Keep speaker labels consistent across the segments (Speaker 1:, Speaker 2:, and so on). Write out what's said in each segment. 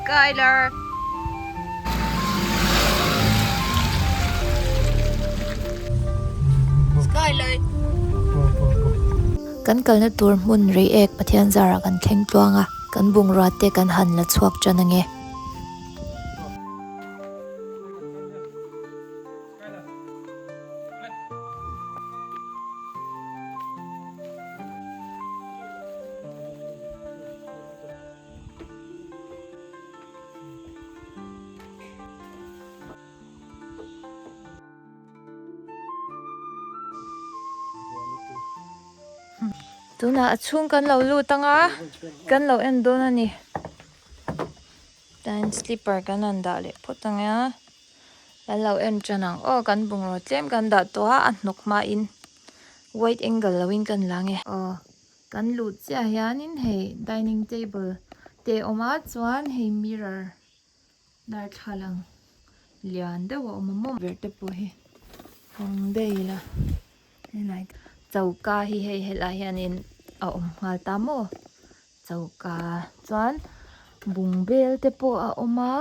Speaker 1: Skylar. Skylar.
Speaker 2: Kan kalna tur hmun Reiek Pathian zarah kan thleng tluang a, kan bungrua te kan han la chhuak tan ange.
Speaker 1: Tunah a chhung kan lo lut anga kan lo en dawn a ni. Chuan slipper kan han dah leh phawt ang a kan lo en tan ang aw kan bungraw tlem kan dah tawh a a hnawk hmain wide angle lo in kan la nge aw kan luh chiah hianin hei dining table te a awm a chuan hei mirror darthlalang lian deuh a awm a maw ber te pawh hi hawng daih ila helai choka hi hei helai hianin a awm nghal ta maw. Choka chuan bungbel te pawh a awm a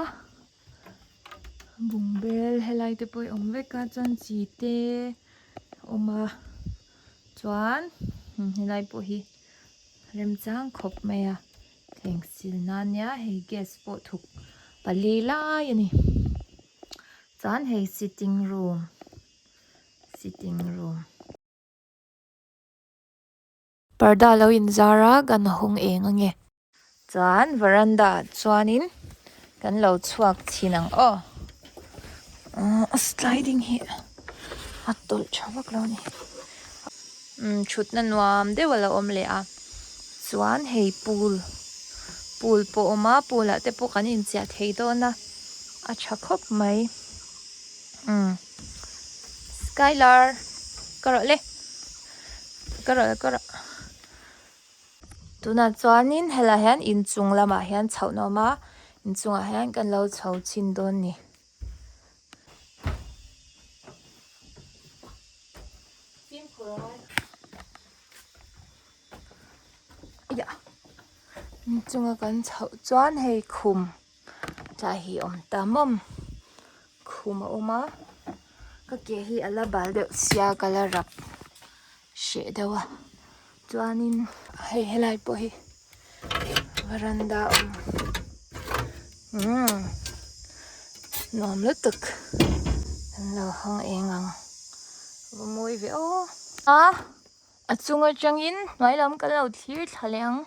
Speaker 1: bungbel helai te pawh hi a awm vek a chuan chi te a awm a chuan helai pawh hi remchang khawp mai a thleng sil nan ania hei gas pawh thuk pali lai a ni chuan hei sitting room sitting room.
Speaker 2: Parda lo inzar a kan hawng eng ange.
Speaker 1: Chuan veranda ah chuanin kan lo chhuak thin ang aw. A sliding hi a tawlh tha vak lo a ni. Umm thutna nuam deuh a lo awm leh a. Chuan hei pool pool pawh a awm a pool ah te pawh kan inchiah thei dawn a a tha khawp mai. Umm Skylar ka rawh le. Ka rawh ka rawh tunah chuanin helaiah hian inchung lamah hian chhoh na awm a inchungah hian kan lo chho chhin dawn a ni. Inchunga kan chhoh chuan hei khum tlai hi a awm ta mawm khum a awm a ka ke hi a la bal deuh sia ka la rap hreh deuh a chuanin hei helai pawh hi varanda a awm umm nuam lutuk an lo hawng eng ang a va mawi ve aw a a chung atangin hnuai lam kan lo thlir thla leh ang.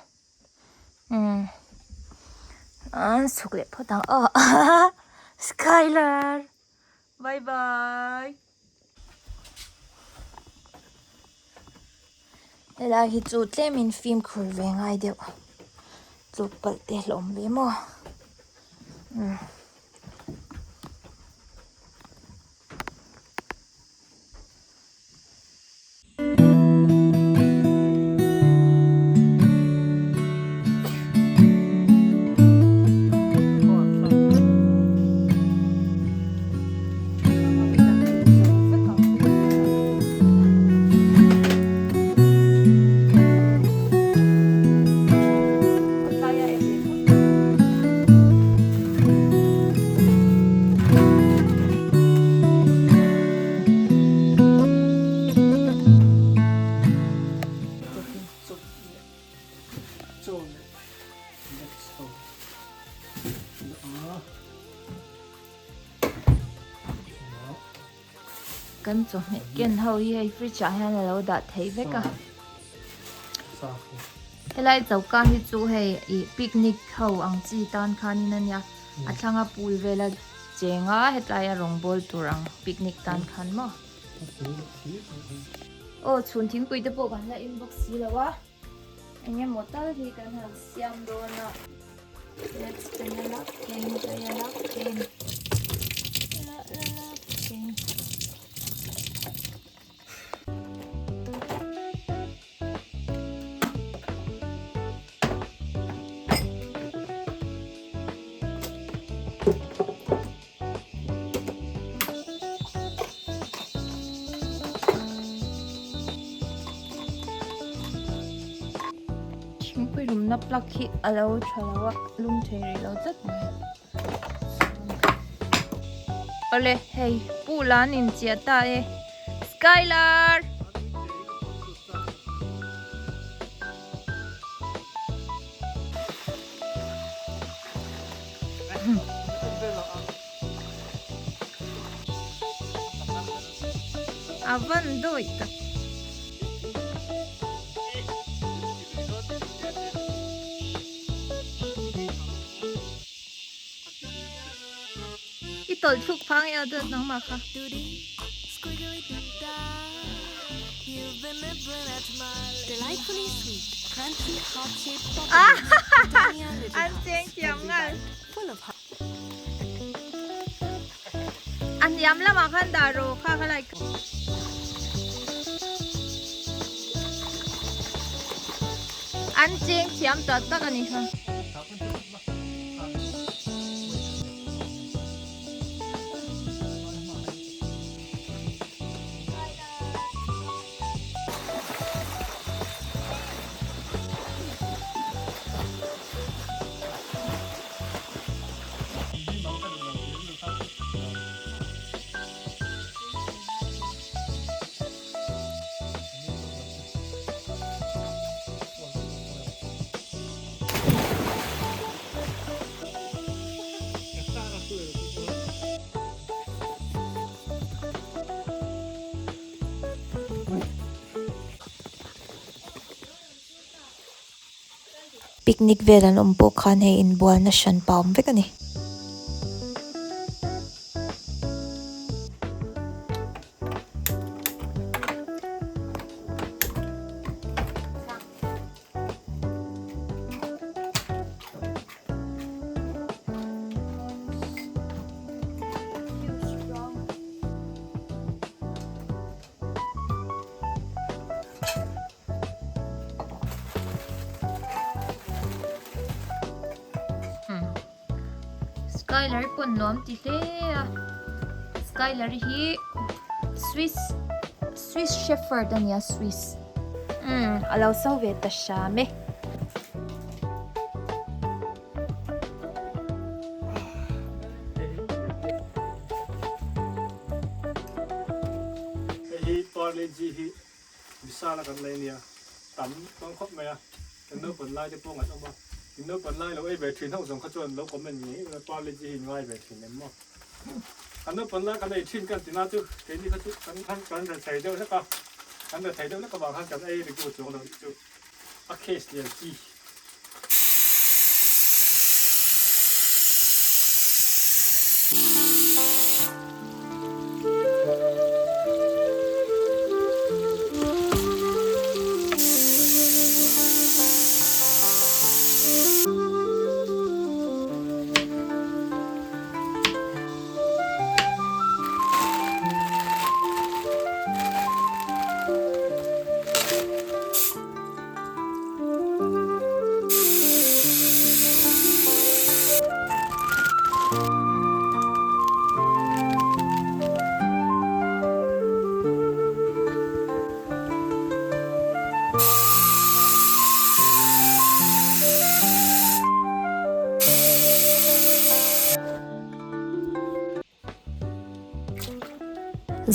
Speaker 1: Umm an chhuk leh phawt ang aw Skylar bye bye
Speaker 2: helai hi chu tlemin fimkhur ve ngai deuh tluk palh te hlawm ve maw umm.
Speaker 1: Kan chawhmeh ken ho hi hei fridge ah hian a lo dah theih vek a helai choka hi chu hei ih picnic ho ang chi tan khanin a nia a thlanga pool vela cheng a hetlai a rawngbawl tur ang picnic tan khan maw aw chhun thingpui te pawh kan la in bawk si lo a eng emaw tal hi kan han siam dawn a let's turn a lap game play a lap game la la lap game.
Speaker 2: Thingpui lumna
Speaker 1: Plug hi a lo tha lo a, lum thei rih lo tlat mai. Awle hei pool ah an inchiah ta e. Skylar! A van dawi tak. I tawlh thluk phang e a dawt nangmah kha. An cheng thiam ngal. A hniam lamah khan dah rawh kha kha lai. An cheng thiam tak tak a ni kha.
Speaker 2: Picnic vel an awm pawh khan hei inbualna hran pa awm vek a ni.
Speaker 1: Skylar pawn nuam ti hle a Skylar hi Swiss Swiss Shepherd a nia Swiss umm a lo so ve ta hram e.
Speaker 3: Hei hi Parle G hi Vishal a kan lei nia tam tawng khawp mai a kan naupan lai te pawh ngaih awm a in naupan lai lo ei ve thin ho zawng kha chuan lo comment ngei ula Parle G hi in ngai ve thin em maw kan naupan lai kan ei thin kan tina chu keini kha chu kan kan kan ra thei deuh hlek a kan ra thei deuh hlek avang khan kan ei ri chuang lo chu a case lian chi.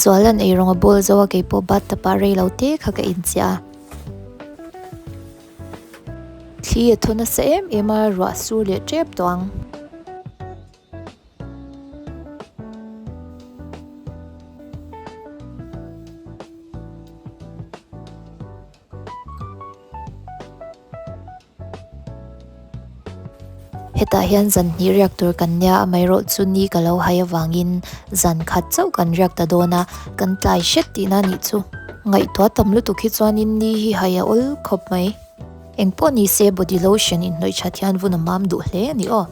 Speaker 2: Zualan eirawng a bawl zo a keipawh bathtub ah reilo te kha ka inchiah a. Thli a thaw nasa em em a ruah sur leh tep tawh ang. Hetah hian zan hnih riak tur kan nia amaherawh chu ni ka lo hai avangin zan khat chauh kan riak ta dawn a, kan tlai hret tihna a nih chu. Ngaihtuah tam lutuk hi chuanin ni hi hai a awl khawp mai. Engpawh ni se body lotion inhnawih that hian vun a mam duh hle a ni aw.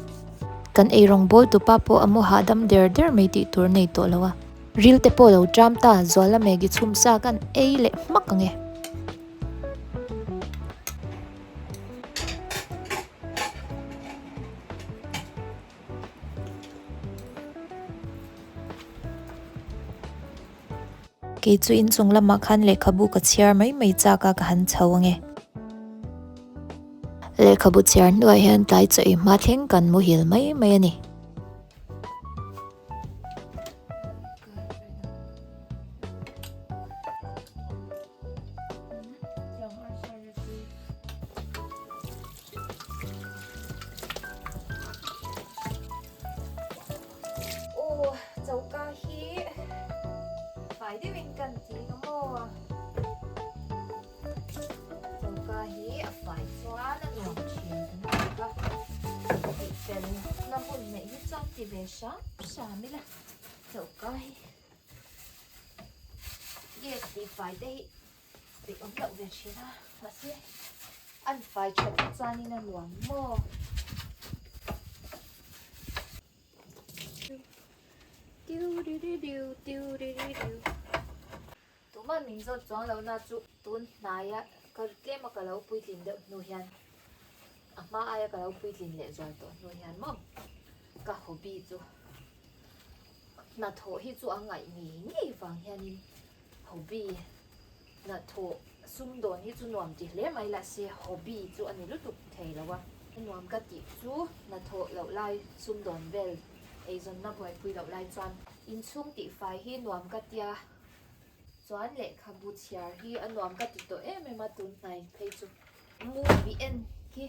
Speaker 2: Kan eirawng bawl tupa pawh a mu hahdam der der mai tih tur nei tawh lo a. Ril te pawh lo ṭam ta, Zuala Maggie chhum sa kan ei leh hmak ang e. Kei chu inchung lamah khan lehkhabu ka chhiar mai mai chak a ka han chho ange. Lehkhabu chhiar hnuah hian tlai chaw ei hma thleng kan muhil mai mai a ni.
Speaker 1: Aw choka hi fai deuhin kan ti ang maw? Choka hi a fai chuan a nuam thin kan ti bawk a, tih fel na hun neih hi chuan ti ve hram hram ila choka hi gas tih fai te hi peih awm loh ve thin a mahse an fai that hi chuanin a nuam maw. Tuman min zawt chuang lo na chu tun hnaia ka tlema ka lo puitlin deuh hnu hian a hma aia ka lo puitlin leh zual tawh hnu hian maw ka hobby chu hnathawh hi chu a ngaih ngei ngei vang hianin hobby hnathawh sumdawn hi chu nuam ti hle mai lah se hobby chu a ni lutuk thei lo a. Nuam ka tih chu hnathawh loh lai sumdawn vel eizawnna buaipui loh lai chuan inchhung tihfai hi nuam ka tia chuan lehkhabu chhiar hi a nuam ka ti tawh em em a tun hnai phei chu movie en hi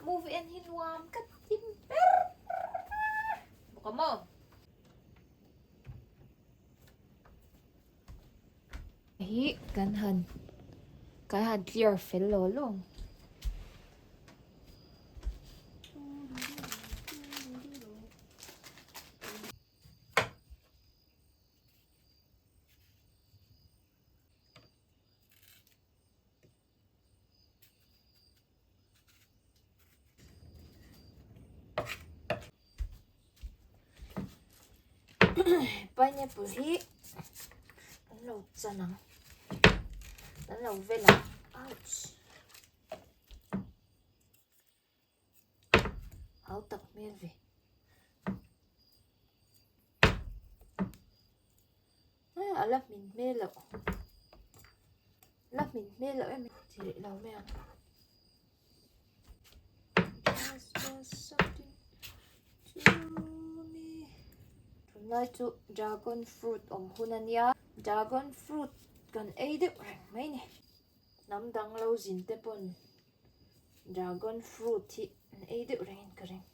Speaker 1: movie en hi nuam ka ti ber bawk a maw. Hi kan han kan han clear fel lo lo. Pineapple hi an lo chan ang an lo vel ang ouch hau tak hmel ve a la hmin hmel loh la hmin hmel loh em ti rih lo mai ang tunlai chu dragon fruit awm hun a nia dragon fruit kan ei deuh reng mai ni hnam dang lo zin te pawn dragon fruit hi an ei deuh rengin ka ring.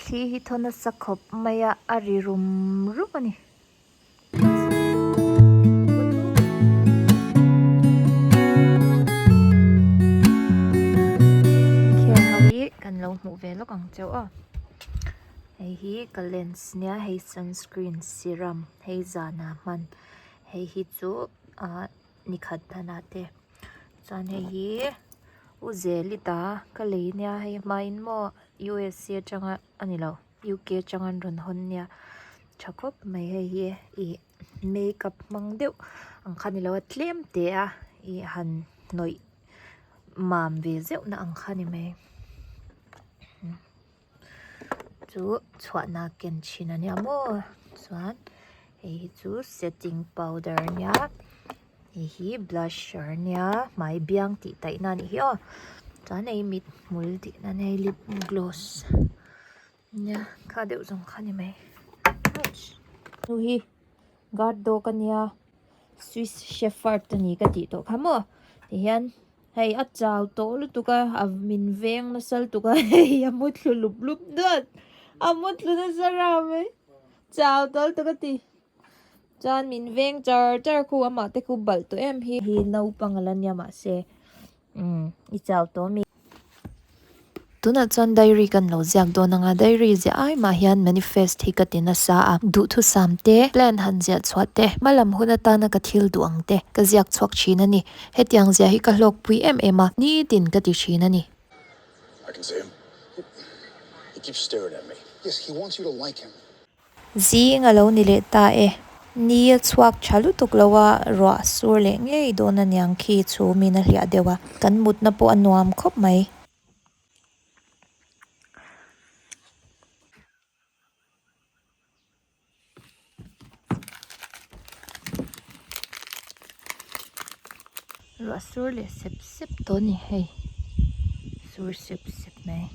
Speaker 1: Thli hi thaw nasa khawp mai a, a ri rum rum a ni. Khel ho hi kan lo hmuh ve lawk ang chauh a hei hi ka lens nia hei sunscreen serum hei zana hman hei hi chu ah nikhat hman ah te chuan hei hi u zelita ka lei nia hei hmain maw U_S_A atanga a ni lo. UK atang an rawn hawn nia tha khawp mai hei hi ih makeup hmang deuh ang kha ni lo a tlem te a ih han hnawih mam ve zeuh na ang kha ni mai chu chhuahna ken thin a nia maw chuan hei hi chu setting powder a nia hei hi blusher a nia hmai biang tih taih na a nih hi aw. Chuan hei mit hmul tih na nia hei lip gloss nia kha deuh zawng kha ni mai ouch nu hi guard dog ania swiss shepherd a ni ka tih tawh kha maw tihian hei a chau tawh lutuk a a min veng nasa lutuk a hei a mu thlu lup lup dawt a mu thlu nasa rau mai chau tawh lutuk a ti. Chuan min veng char char khu amah te khu balh tawh em hi. Hi naupang a la nia mahse umm i chau tawh ami.
Speaker 2: Tunah chuan diary kan lo ziak dawn anga diary ziah ai mah hian manifest hi ka ti nasa a, duhthusam te, plan han ziah chhuah te, hmalam hun atana ka thil duh ang te ka ziak chhuak thin a ni. Hetiang ziah hi ka hlawkpui em em a, nitin ka ti thin a ni.
Speaker 4: I can see him. He keeps staring at me. Yes, he wants you to like him.
Speaker 2: Zing a lo ni leh ta e. Ni a chhuak tha lutuk lo a, ruah sur leh ngei dawn aniang khi chhumin a hliah deuh a, kan mutna pawh a nuam khawp mai.
Speaker 1: Ruah sur leh sep sep tawh a ni hei, sur sep sep mai.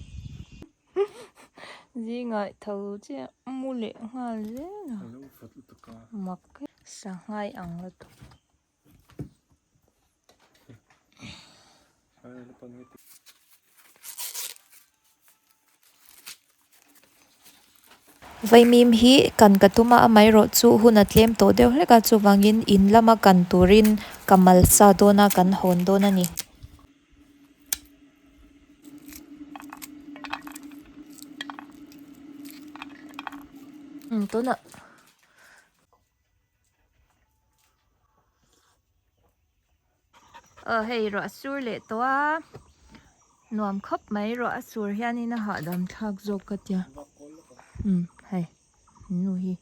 Speaker 1: Zingah tho chiah mu leh nghal zel a mak sanghai ang lutuk.
Speaker 2: Vaimim hi kan ka tum a amaherawh chu hun a tlem tawh deuh hlek a chuvangin in lama kan turin ka malsa dawn a kan hawn dawn a ni.
Speaker 1: Tunah aw hei ruah sur leh tawh a nuam khawp mai ruah a sur hianin a hahdam thlak zawk ka tia umm hei nu hi.